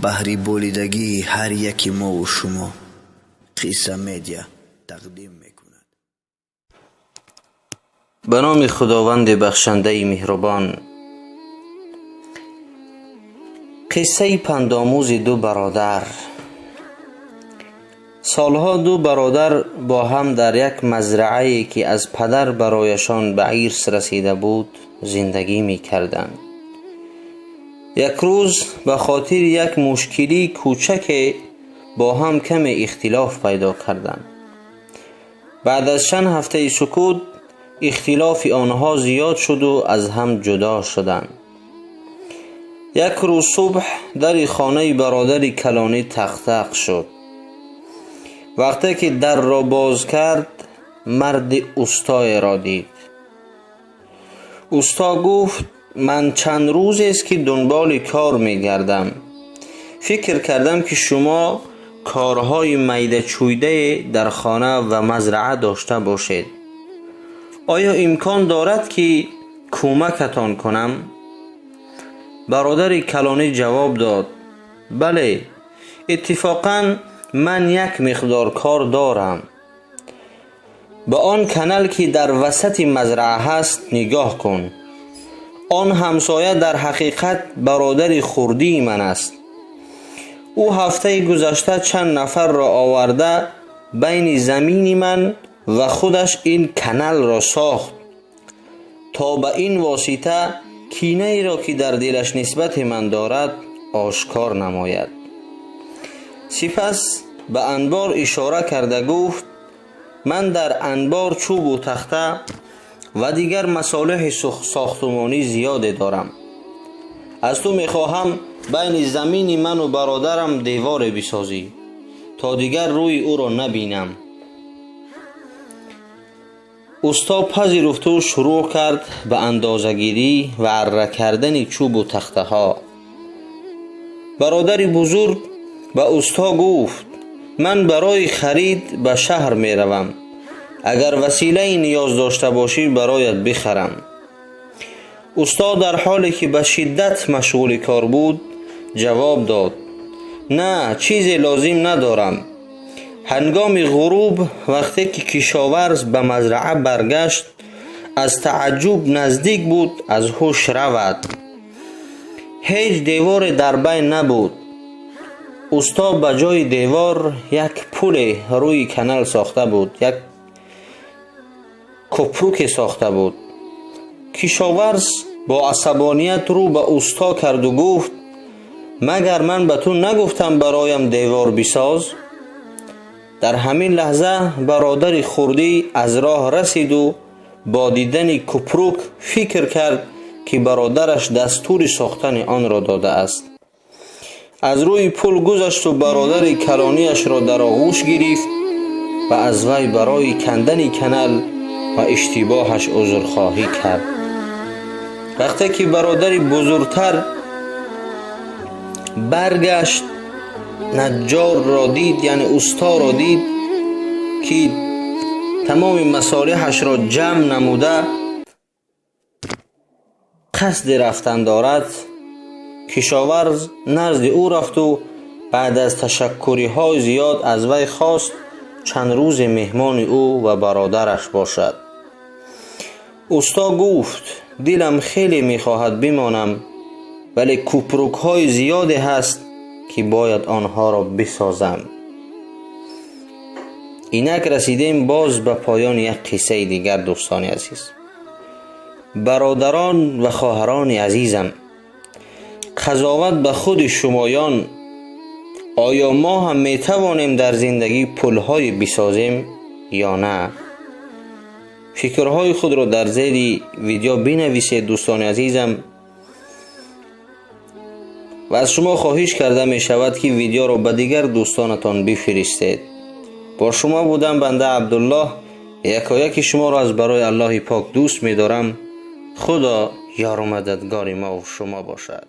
Баҳри болидагии ҳар яки мову шумо Қисса Медиа тақдим мекунад. Ба номи Худованди бахшандаи меҳрубон. Қиссаи пандомӯзи ду бародар. Солҳо ду бародар бо ҳам дар як мазраае, ки аз падар барояшон ба ирс расида буд, зиндагӣ мекарданд. Як рӯз ба хотири як мушкилии кӯчаке бо ҳам каме ихтилоф пайдо карданд. Баъд аз чанд ҳафтаи сукут ихтилофи онҳо зиёд шуду аз ҳам ҷудо шуданд. Як рӯз субҳ дари хонаи бародари калонӣ тақ-тақ шуд. Вақте ки дарро боз кард, марди устоеро дид. Усто гуфт: ман чанд рӯзест, ки дунболи кор мегардам. Фикр кардам, ки шумо корҳои майдачӯйдае дар хона ва мазраа дошта бошед. Оё имкон дорад, ки кӯмакатон кунам? Бародари калонӣ ҷавоб дод: бале, иттифоқан ман як миқдор кор дорам. Ба он канал, ки дар васати мазраа ҳаст, нигоҳ кун. Он ҳамсоя дар ҳақиқат бародари хурдии ман аст. Ӯ ҳафтаи гузашта чанд нафарро оварда байни замини ман ва худаш ин каналро сохт, то ба ин восита кинаеро, ки дар дилаш нисбати ман дорад, ошкор намояд. Сипас ба анбор ишора карда гуфт: ман дар анбор чӯбу тахта ва дигар масолеҳи сохтумонӣ зиёде дорам. Аз ту мехоҳам байни замини ману бародарам деворе бисозӣ, то дигар рӯи ӯро набинам. Усто пазируфту шурӯъ кард ба андозагирӣ ва арра кардани чӯбу тахтаҳо. Бародари бузург ба усто гуфт: ман барои харид ба шаҳр меравам. Агар василае ниёз дошта бошӣ, бароят бихарам. Усто дар ҳоле ки ба шиддат машғули кор буд, ҷавоб дод: на, чизе лозим надорам. Ҳангоми ғуруб, вақте ки кишоварз ба мазраа баргашт, аз тааҷҷуб наздик буд аз ҳуш равад. Ҳеҷ деворе дар байн набуд. Усто ба ҷои девор як пуле рӯи канал сохта буд, як кӯпруке сохта буд. Кишоварз бо асабоният рӯ ба усто карду гуфт: магар ман ба ту нагуфтам бароям девор бисоз? Дар ҳамин лаҳза бародари хурдӣ аз роҳ расиду бо дидани кӯпрук фикр кард, ки бародараш дастури сохтани онро додааст. Аз рӯи пул гузашту бародари калониашро дар оғӯш гирифт ва аз вай барои кандани канал ва иштибоҳаш узрхоҳӣ кард. Вақте ки бародари бузургтар баргашт, наҷҷорро дид, яъне усторо дид, ки тамоми масолеҳашро ҷамъ намуда қасди рафтан дорад. Кишоварз назди ӯ рафту баъд аз ташаккуриҳои зиёд аз вай хост чанд рӯзе меҳмони ӯ ва бародараш бошад. Усто гуфт: дилам хеле мехоҳад бимонам, вале кӯпрукҳои зиёде ҳаст, ки бояд онҳоро бисозам. Инак расидем боз ба поёни як қиссаи дигар. Дӯстони азиз, бародарон ва хоҳарони азизам, қазоват ба худи шумоён. Оё мо ҳам метавонем дар зиндагӣ пулҳое бисозем ё на? Фикрҳои худро дар зери видео бинависед, дӯстони азизам, ва аз шумо хоҳиш карда мешавад, ки видеоро ба дигар дӯстонатон бифиристед. Бо шумо будам банда Абдуллоҳ. Якояки шуморо аз барои Аллоҳи пок дӯст медорам. Худо ёру мададгори мову шумо бошад.